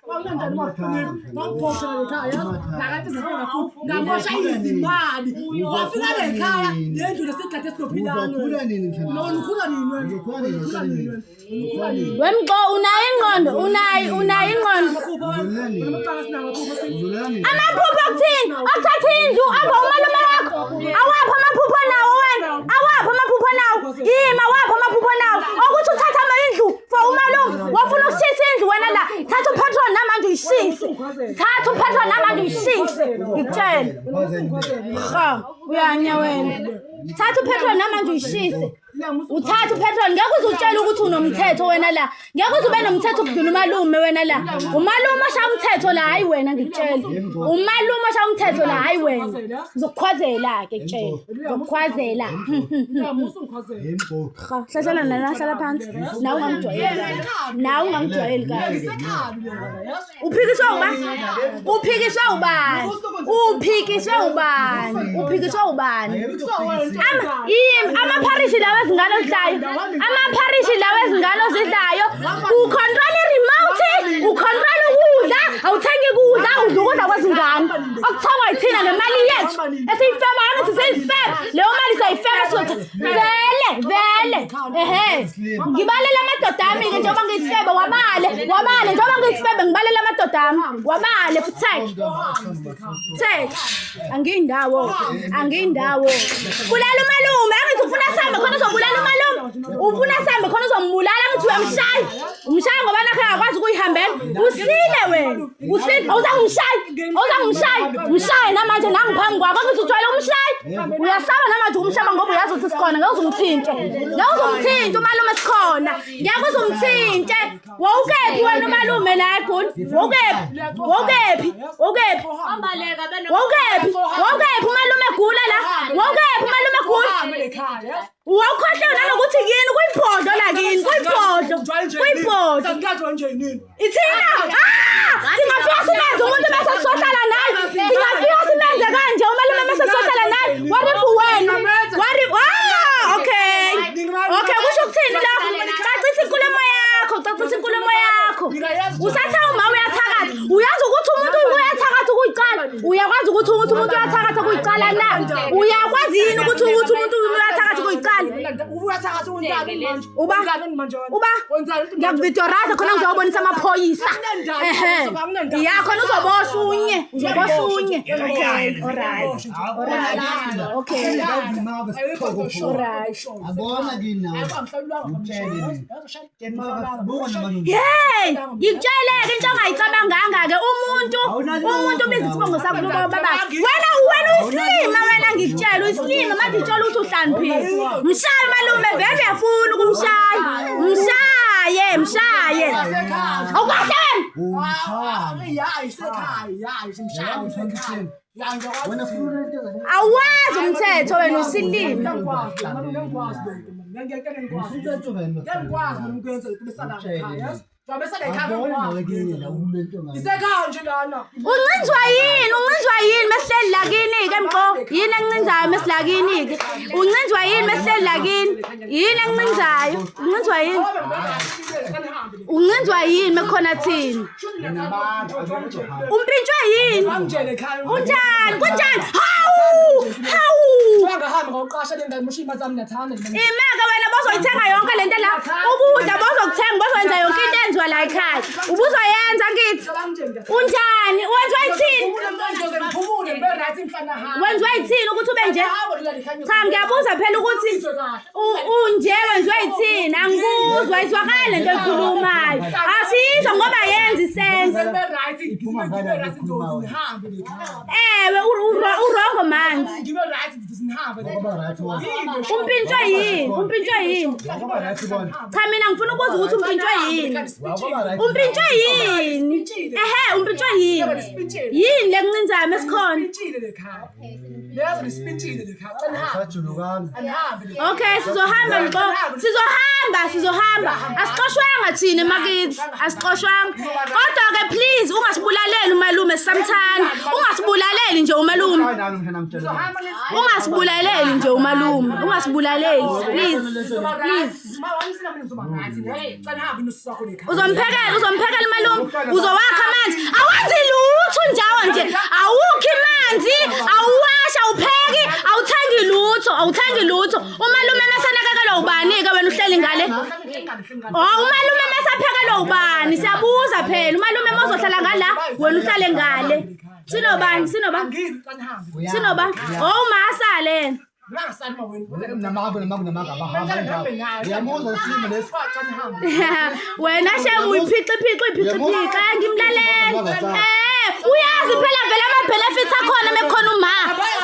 Kwakunanjani uma kufunile ngangibosha la ekhaya yazi ngakade sifuna futhi ngamosha izimali wafika la ekhaya lendlu lesigade silophilana Uzokhula nini mshana? no ukhula nini wena Uzokhula nini? ukhula nini wena ukhula nini Wemxo unayo ingqondo, unayo unayo ingqondo. Amaphupho wena amacala sinawo amaphupho Uzolala nini? Amaphupho akuthini? Akuthatha indlu ava umalume wakho. Awaphi amaphupho nawo wena? Awaphi amaphupho nawo? Yima awaphi amaphupho nawo? Okuthi uthatha ama indlu for umalume. Wafuna ukushisa indlu wena la. Thatha upetrol namanje uyishise. Thatha upetrol namanje uyishise. Ngikutshela. Ha, uyanya wena. Thatha upetrol namanje uyishise. Uthatha upetrol ngeke uze utshele ukuthi unomthetho wena la. Ngeke uze ube nomthetho ukudlula umalume wena la. Umalume oshaya umthetho la hayi wena ngikutshela. Umalume oshaya umthetho la hayi wena. Ngizokukhwazela ke kutshela. Ngizokukhwazela. Yembo. Ha, hlahlela nana hlala phansi. Nawe ungangijwayeli. Nawe ungangijwayeli kabi. Uphikiswa ubani? Uphikiswa ubani? Uphikiswe ubani? Uphikiswe ubani? Ama yimi amapharishi lawa ezingane ozidlayo. Amapharishi lawa ezingane ozidlayo. Ucontrol i-remote, ucontrol ukudla, awuthengi kudla, udla ukudla kwezingane. Okuthengwa yithina ngemali yethu. Esiyifebayo angithi siyifebe. Leyo mali siyayifeba sizothi vele vele. Ehhe. Ngibalela amadoda ami-ke njengoba ngiyisifebe wabale wabale njengoba ngiyisifebe ngibalela amadoda ami wabale futhek thek angiyindawo angiyindawo bulala umalume angithi ufuna sihambe khona uzobulala umalume ufuna sihambe khona uzombulala angithi uyamshaya umshaya ngoba nakhe akakwazi ukuyihambela usile wena usile awuzangimshaya awuzangimshaya mshaye namanje nangiphambi kwakho angithi ujwayele umshaya uyasaba namanje ukumshaba ngoba uyazi ukuthi sikhona ngeke uzumthinte ngeke uzumthinte umalume sikhona ngeke uzumthinte wawukephi wena umalume la egoli wawukephi wawukephi wawukephi wawukephi wawukephi umalume egula la wawukephi umalume egula Wawukhohlwe nanokuthi kini kuyibhodlo lakini kuyibhodlo kuyibhodlo ithina ah singafika simenze umuntu bese sizohlala naye singafika simenze kanje umalume bese sizohlala naye what if wena what if ah okay okay kusho ukuthini lokho cacisa inkulumo yakho cacisa inkulumo yakho usathe uma uyathakatha uyazi ukuthi umuntu uyathakatha ukuyiqala uyakwazi ukuthi ukuthi umuntu uyathakatha kuyicala na uyakwazi yini ukuthi ukuthi umuntu uyathakatha kuyicala uba uba ngiyakuvidoraza khona ngizobonisa amaphoyisa ehe ya khona uzoboshwa unye uzoboshwa unye okay alright alright okay alright Abona kini nawe. Ngitshele mina. Hey, ngikutsheleke into ongayicabanganga-ke umuntu umuntu ubiza isibongo sakho baba wena wena uyisilima wena ngikutshela uyisilima manje utshela ukuthi uhlaniphile mshaye malume vele uyafuna ukumshaya mshaye mshaye awukahle wena awazi umthetho wena usilima Uncinzwa yini? Uncinzwa yini mesihleli lakini-ke mxo? Yini encinzayo mesilakini-ke? Uncinzwa yini mesihleli lakini? Yini encinzayo? Uncinzwa yini? Uncinzwa yini mekukhona thina? Umpintshwe yini? Unjani? Kunjani? Hawu! Hawu! Imeke wena bozoyithenga yonke lento la. Ukudla bozokuthenga, bozokwenza yonke into enziwa la ekhaya. Ubuzoyenza ngithi. Unjani? Wenziwa yithini? Wenziwa yithini ukuthi ube nje? Cha ngiyabuza phela ukuthi unje wenziwa yithini? Angikuzwa izwakala lento oyikhulumayo. Asiyizwa ngoba yenza isense. Ewe urongo manje. Umpintshwe yini? Umpintshwe yini? Cha mina ngifuna ukubuza ukuthi umpintshwe yini? Umpintshwe yini? Ehhe, umpintshwe yini? Yini le kuncinzayo mesikhona? Okay, sizohamba mxo. Sizohamba, sizohamba. Asixoshwanga thina emakithi, asixoshwanga. Kodwa ke please ungasibulaleli umalume sisamthanda. Ungasibulaleli nje umalume. Ungasibulaleli nje umalume. Ungasibulaleli please. Please. Uzomphekela, uzomphekela umalume. Uzowakha amanzi. Awuthengi lutho. Umalume mesanakekelwa ubani-ke wena uhleli ngale? Oh, umalume mesaphekelwa ubani? Siyabuza phela. Umalume mozohlala ngala, wena uhlale ngale. Sinobani? Sinobani? Sinobani? Oh, uma asale yena. Wena shem uyiphixiphixa uyiphixiphixa ngimlalela. Uyazi phela vele ama-benefits akhona mekhona uma.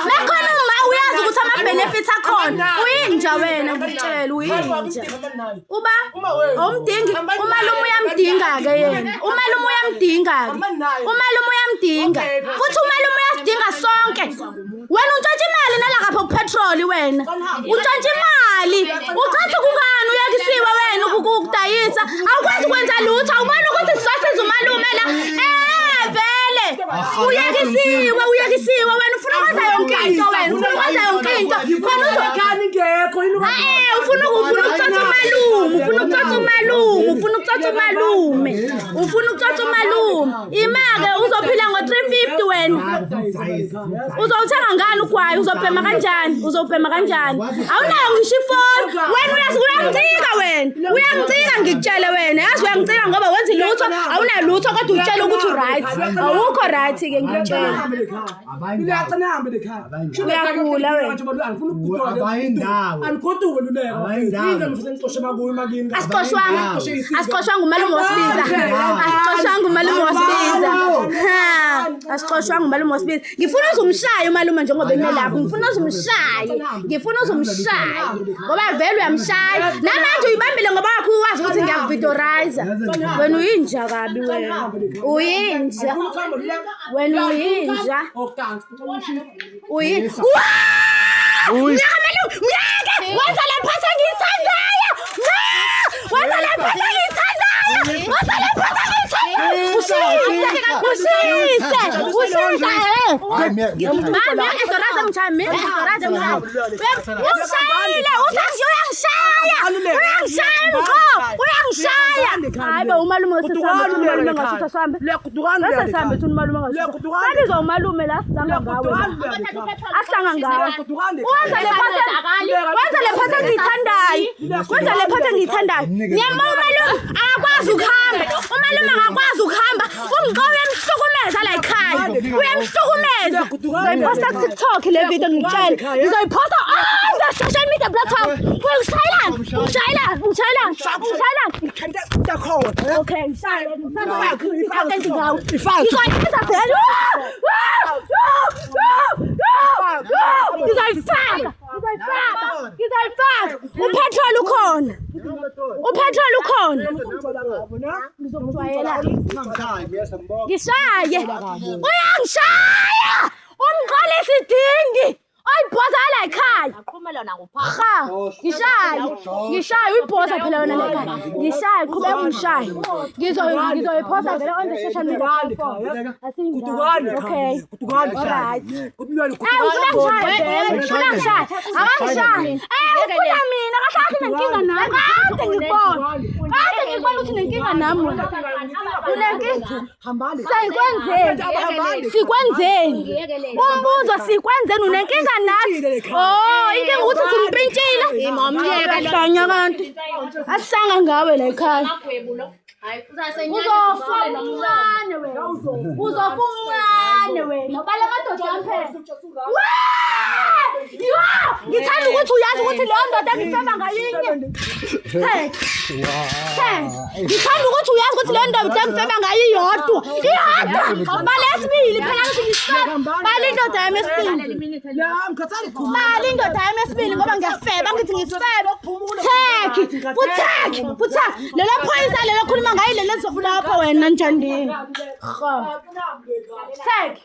Mekhona uma uyazi ukuthi ama-benefits akhona. Uyinja wena ngikutshela uyinja. Uba awumdingi umalume uyamdinga-ke yena. Umalume uyamdinga-ke. Umalume uyamdinga. Futhi umalume uyasidinga sonke. Wena untshontsha imali nalapha kupetroli wena. Untshontsha imali. Uchathi kungani uyekisiwe wena ukudayisa. Awukwazi ukwenza lutho. Awuboni ukuthi sizosiza umalume la. Vele. Uyekisiwe, uyekisiwe wena ufuna ukwenza yonke into wena. Ufuna ukwenza yonke into. Khona uzokhani ngekho yini ufuna ukutsotsa umalume, ufuna ukutsotsa umalume, ufuna ukutsotsa umalume. Ufuna ukutsotsa umalume. Ima-ke uzophila ngo-350 wena. Uzowuthenga ngani ugwayi? Uzobhema kanjani? Uzobhema kanjani? Awunayo ngisho ifoni. Wena uyangicika wena. Uyangicika ngikutshele wena. Yazi uyangicika ngoba wenza lutho, awunalutho kodwa utshela ukuthi u-right. Awukho right-ke ngikutshela. Uyagula wena. Asixoshwanga. Asixoshwanga umalume wasibiza. Asixoshwanga umalume wasibiza. Asixoshwanga umalume wasibiza. Ngifuna uzumshaya umalume njengoba eme lapho. Ngifuna uzumshaye. Ngifuna uzumshaye. Ngoba vele uyamshaya. Namanje uyibambile ngoba wakho uwazi ukuthi ngiyakuvidorizer. Wena uyinja kabi wena. Uyinja. Wena uyinja. Uyinja. Myeke! Wenza le mpatha engiyithandayo! Wenza le mpatha engiyithandayo! Wenza le mpatha engiyithandayo! Ushise! Ushise! Ushise! Umshayile! Uyangishaya! Uyangishaya mqo! Uyangishaya! Hayi bo umalume wesesihamba umalume ngasutha sihambe. Sesihambe thina umalume ngasutha. Sabizwa umalume la sizanga ngawe. Asanga ngawe. Wenza le phatha wenza le phatha engiyithandayo. Wenza le phatha engiyithandayo. Ngiyamba umalume akakwazi ukuhamba. Umalume akakwazi ukuhamba. Umqo uyamhlukumeza la ekhaya. Uyamhlukumeza. Ngizoyiposta ku TikTok le video ngikutshela. Ngizoyiposta on the social media platform. Uyangishayelani? Ungishayelani? Ungishayelani? Ungishayelani? Okay, ngishaye. Ifake. Ngizoyifaka. Ngizoyifaka. Ngizoyifaka. Upetrol ukhona. Upetrol ukhona. Ngizokujwayela. Ngishaye. Uyangishaya. Umxolisi idingi. Oyibhoza la ekhaya. Ha, ngishaye. Ngishaye uyibhoza phela wena la ekhaya. Ngishaye, qhubeka ungishaye. Ngizoyiphosa vele on the social media platform. Okay. Alright. Ufuna ngishaye vele. Ufuna ngishaye. Akangishaye. Ufuna mina kahle kahle nenkinga nami. Kade ngikubona. Kade ngikubona ukuthi nenkinga nami wena. Unenkinga. Sikwenzeni? Sikwenzeni? Umbuzo sikwenzeni unenkinga nathi? Oh, inkinga ukuthi simpintshile. Hlanya kanti. Asisanga ngawe la ekhaya. Uzofa umncane wena. Uzofa umncane wena. Bala amadoda ami phela. Ngithanda ukuthi uyazi ukuthi leyo ndoda engifeba ngayinye. Ngithanda ukuthi uyazi ukuthi leyo ndoda engifeba ngayo iyodwa. Iyodwa. Bala esibili phela ngithi ngisifeba. Bala indoda yami esibili. Bala indoda yami esibili ngoba ngiyafeba ngithi ngisifebe. Theki, futheki, futheki. Lelo phoyisa lelo khuluma ngayo lelo lizofuna wena njandini. Theki.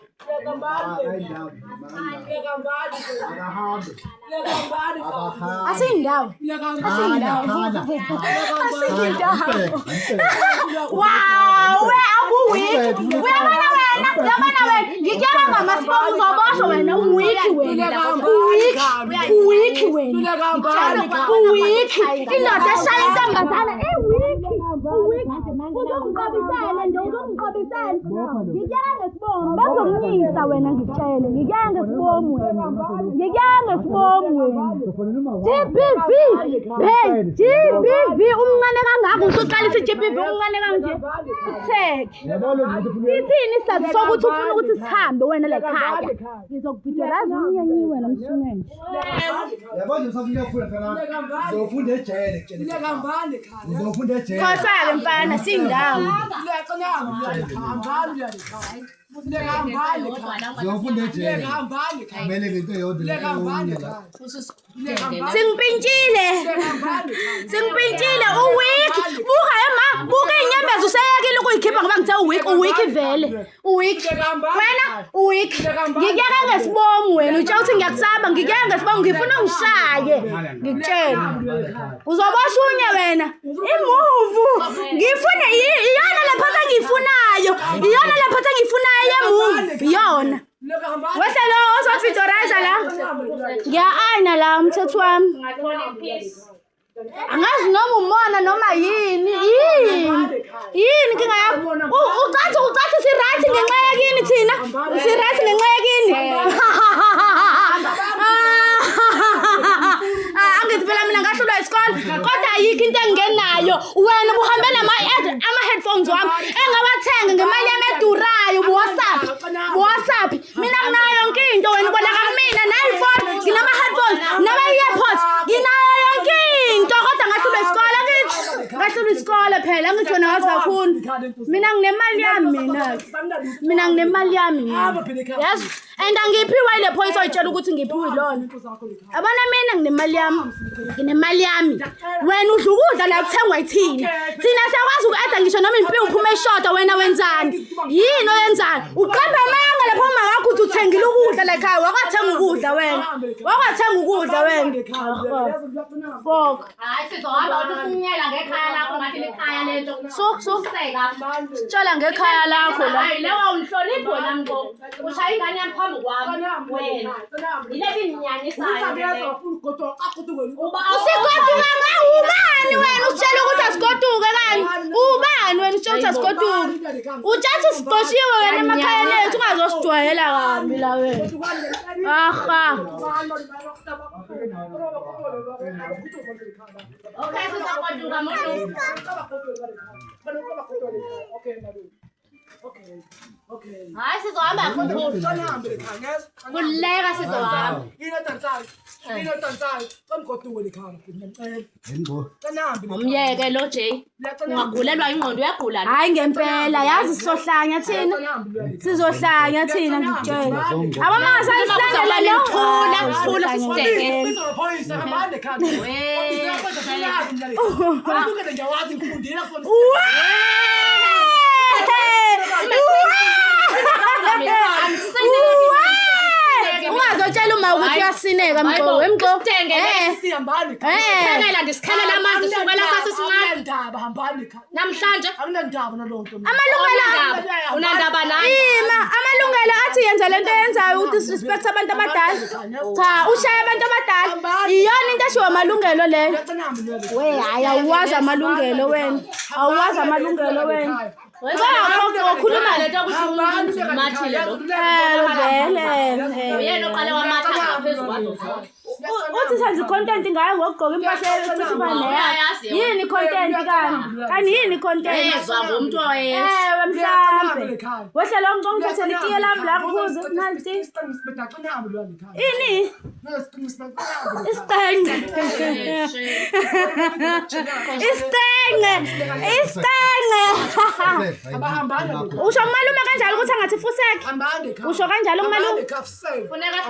Asiyindawo. Asiyindawo. Asiyindawo. Wow, we awuwiki. Uyabona wena, uyabona wena. Ngikuyela ngamasibongo uzoboshwa wena uwiki wena. Uwiki. Uwiki wena. Uwiki. Indoda eshaya intombazana iwiki. Uwiki. Uzongiqobisela nje, uzongiqobisela. Ngikuyeka ngesibomu, bazokunyisa wena ngikutshele. Ngikuyeka ngesibomu wena. Ngikuyeka ngesibomu wena. GBV. Hey, GBV umncane kangaka usuqalisa i-GBV umncane kanje. Utheke. Sithini isizathu sokuthi ufuna ukuthi sihambe wena la ekhaya? Ngizokubhidela umnyanyi wena msunene. Yabo nje usafuna ukufunda mfana. Uzofunda ejele kutshela. Uzofunda ejele. Khohlwa-ke mfana siyindawo. Uzofunda ejele. Kumele ngento eyodwa le eyonye la. Singipintshile. Singipintshile uweek. Buka ema, buka inyembezi useyekile ukuyikhipha ngoba ngithe uweek, uweek vele. Uweek. Wena uweek. Ngikuyeke ngesibomu wena, utshela ukuthi ngiyakusaba, ngikuyeke ngesibomu ngifuna ungishaye. Ngikutshela. Uzoboshwa unye wena. Imuvu. Ngifuna iyona le phatha engiyifunayo. Iyona le phatha engiyifunayo yemuvu. Iyona. Wehle lo ozofitorizer la. Ngiya-ayina la umthetho wami. Angazi noma umona noma yini. Yini? Yini inkinga yakho? Ucathi ucathi si-right ngenxa yakini thina. Si-right ngenxa yakini. Ah, angithi phela mina ngahlulwa isikole kodwa ayikho into engingenayo. Wena ubuhambe nama-headphones wami engawathenga ngemali yami edurayo buwasaphi? Buwasaphi? Mina nginayo yonke into wena ubonaka kumina nayi-phone, nginama-headphones, nama-earpods, nginayo yonke into kodwa ngahlulwa isikole angithi ngahlulwa isikole phela angithi wena wazi kakhulu. Mina nginemali yami mina. Mina nginemali yami mina. Yazi? And angiphiwa ile phoyisa oyitshela ukuthi ngiphiwe ilona. Yabona mina nginemali yami. Nginemali yami. Wena udla ukudla la kuthengwa yithina. Thina siyakwazi uku-eda ngisho noma impilo uphuma eshoda wena wenzani? Yini oyenzani? Uqamba amanga lapha uma wakho uthi uthengile ukudla la ekhaya. Wakwathenga ukudla wena. Wakwathenga ukudla wena. Fok. Hayi sizohamba uthi usunyela ngekhaya lakho ngathi likhaya lento. Suk suk. Useka. Sitshola ngekhaya lakho la. Hayi leyo awunhloniphi wena mqo. Ushaya ingane yami phambi kwami. Wena. Yile binginyanyisayo. Uba Usigoduka ubani wena usitshela ukuthi asigoduke kani? Ubani wena usitshela ukuthi asigoduke? Utshatha usiqoshiwe wena emakhayeni ethu ungazosijwayela kabi la wena. Aha. Okay sizogoduka muntu. Hayi sizohamba kakhulu. Kuleka sizohamba. Yengqo. Umyeke lo Jay. Ungagulelwa ingqondo uyagula. Hayi ngempela yazi sizohlanya thina. Sizohlanya thina ngikutshela. Abamama sayisilandela lo. Thula, thula sisidenge. Ungazotshela uma ukuthi uyasineka mxo, wemxo. Eh. Sikhelela ndisikhelela amanzi sukela sasisincane. Namhlanje Amalungelo unandaba nani? Ima, amalungelo athi yenza lento yenzayo ukuthi disrespect abantu abadala. Cha, ushaya abantu abadala. Iyona into eshiwo amalungelo leyo. We, hayi awuwazi amalungelo wena. Awuwazi amalungelo wena. Wakhuluma lento yokuthi umuntu umathile lo. Vele. Uyena oqale wamatha ngaphezu kwazo zonke. Uthi senza i-content ngayo ngokugqoka impahla ecishe ifane neyakhe. Yini i-content kani? Kani yini i-content? Ezwa ngumntu oyedwa. Ewe mhlambe. Wehle lo mntu ongithathela itiye lami la kuphuze nali itiye. Ini? Isitenge. Isitenge. Isitenge. Usho kumalume kanjalo ukuthi angathi fuseke. Usho kanjalo kumalume.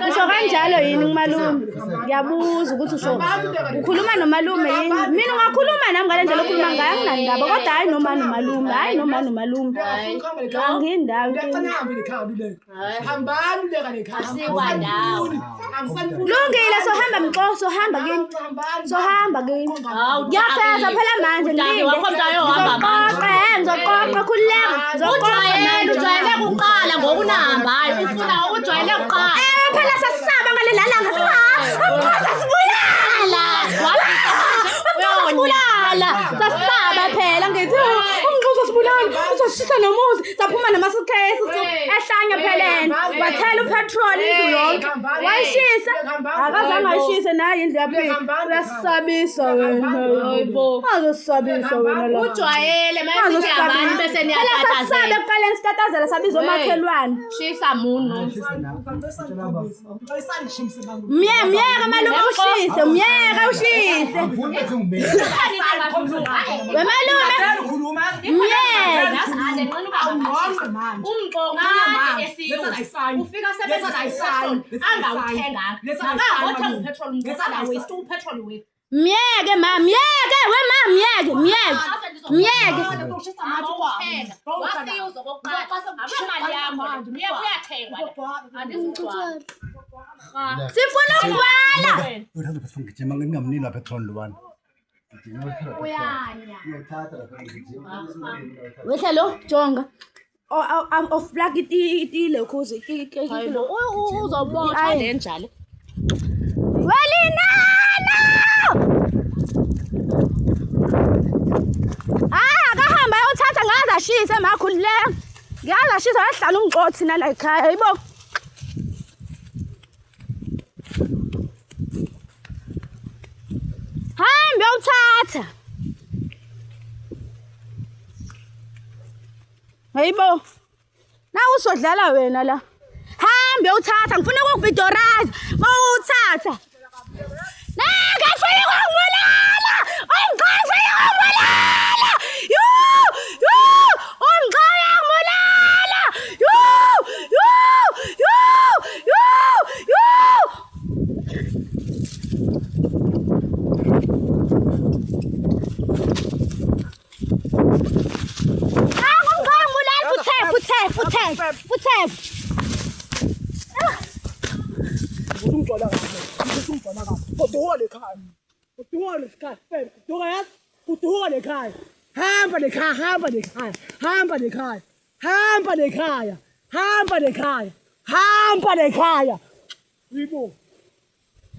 Usho kanjalo yini kumalume? Ngiyabuza ukuthi usho ukhuluma nomalume yini? Mina ungakhuluma nami ngale ndlela okhuluma ngayo anginandaba kodwa hayi noma nomalume, hayi noma nomalume. Angindawo inkinga. Lungile sohamba mxo, sohamba kini. Sohamba kini. Ngiyageza phela manje ngilinde. Wakho mntu ayohamba manje. Ngizoqoqa, ngizoqoqa khululeka. Ngizoqoqa Ujwayele, manje. ujwayele kuqala ngoku unahambayo. Ufuna ujwayele kuqala. Ewe phela sasisaba ngaleli langa. Umxhosa sibulala. Umxhosa sibulala. Sasisaba phela ngithi umxhosa upetrol uzoshisa nomuzi. Saphuma nama-suitcase ehlanya phelene. Wathela upetrol indlu yonke. Wayishisa. Akazange ayishise nayo indlu yaphila. Uyasabisa wena. Azosabisa wena la. Ujwayele mase siyabani bese Phela niyatatazela. sasabe ekuqaleni sitatazela sabiza omakhelwane. Shisa munu. Myeke malume ushise, myeke ushise. We malume, myeke. Ufika sebenzisa upetrol angawuthenganga. Akangothenga upetrol umuntu angawaste upetrol wethu. Myeke ma, myeke, we ma, myeke, myeke. Myeke. Awuthenga. Wafika uzokokuqala. Akamali yakho. Uye kuyathengwa la. Andizugcwala. Sifuna ukugcwala. Uthatha petrol ngijima ngingamnini la petrol lwana. Uyanya. Wehla lo, jonga. Off plug itile ukhuze. Hayibo uzobotshwa le njalo. Welinana! Ah, akahamba ayothatha ngaze ashise makhulu le. Ngiyazi ashise wahlala ungixothi nala ekhaya, hayibo. Hambe uyothatha. Hayibo. Nawe usodlala wena la. Hambe uyothatha, ngifuna ukukuvidoraza. Mawuthatha. Nakafike kwangibulala! Ungixoxe uyangibulala! Yu! Yu! Ungixoxe uyangibulala! Yu! Yu! Yu! Yu! Yu! Nangu ungixoxe uyangibulala futhi futhi futhi futhi. Hamba lekhaya, hamba lekhaya, hamba lekhaya, hamba lekhaya, hamba lekhaya, hamba lekhaya. Yibo.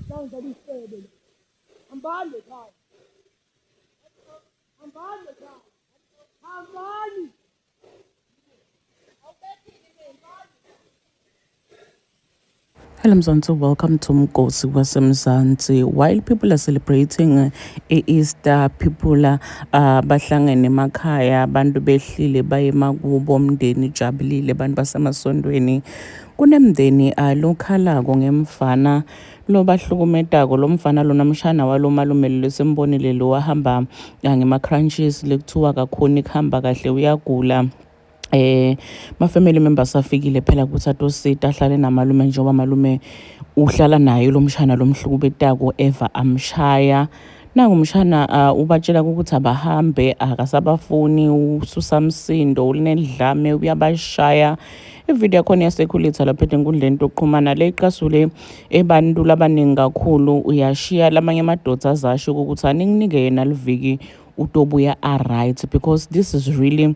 Sangizala isebe la. Hambani lekhaya. Hambani lekhaya. Hambani. Hello Mzansi, welcome to Mgosi waseMzansi. While people are celebrating Easter, people are bahlangene emakhaya, abantu behlile baye emakubo, umndeni ujabulile, abantu basemasondweni. Kunemndeni lokhalako ngemfana lo bahlukumetako lo mfana lona mshana walo malume lo simbonile lo wahamba ngema-crunches lekuthiwa kakhoni kuhamba kahle uyagula. Ma family members afikile phela ukuthi atosita ahlale namalume njengoba malume uhlala naye lo mshana lomhlukubetako eva amshaya. Nangu umshana ubatshela ukuthi abahambe akasabafuni, ususa msindo unedlame uyabashaya. Ividiyo yakhona iyasekhulitha lapha enkundleni yokuxhumana le iqasule ebantu labaningi kakhulu. Uyashiya lamanye amadoda azasho ukuthi aninginike yena liviki utobuya a-right because this is really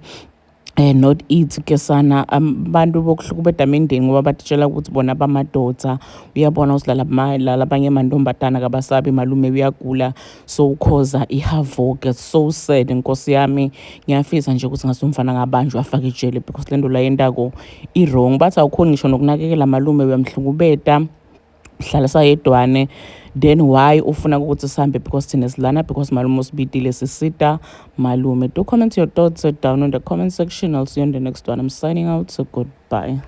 not it ke sana. Abantu bokuhlukubeda imindeni ngoba batitshela ukuthi bona bamadoda. Uyabona ukuthi labanye amantombazana kabasabi malume uyagula, so ukhoza ihavoc. It's so sad nkosi yami. Ngiyafisa nje ukuthi ngase umfana ngabanjwa afake ejele because le nto la yentako i-wrong. Bathi awukhoni ngisho nokunakekela malume, uyamhlukubeta hlala sayedwane, then why ufuna ukuthi sihambe because thina silana because malume usibitile sisita malume. Do comment your thoughts down in the comment section. I'll see you on the next one. I'm signing out, so goodbye.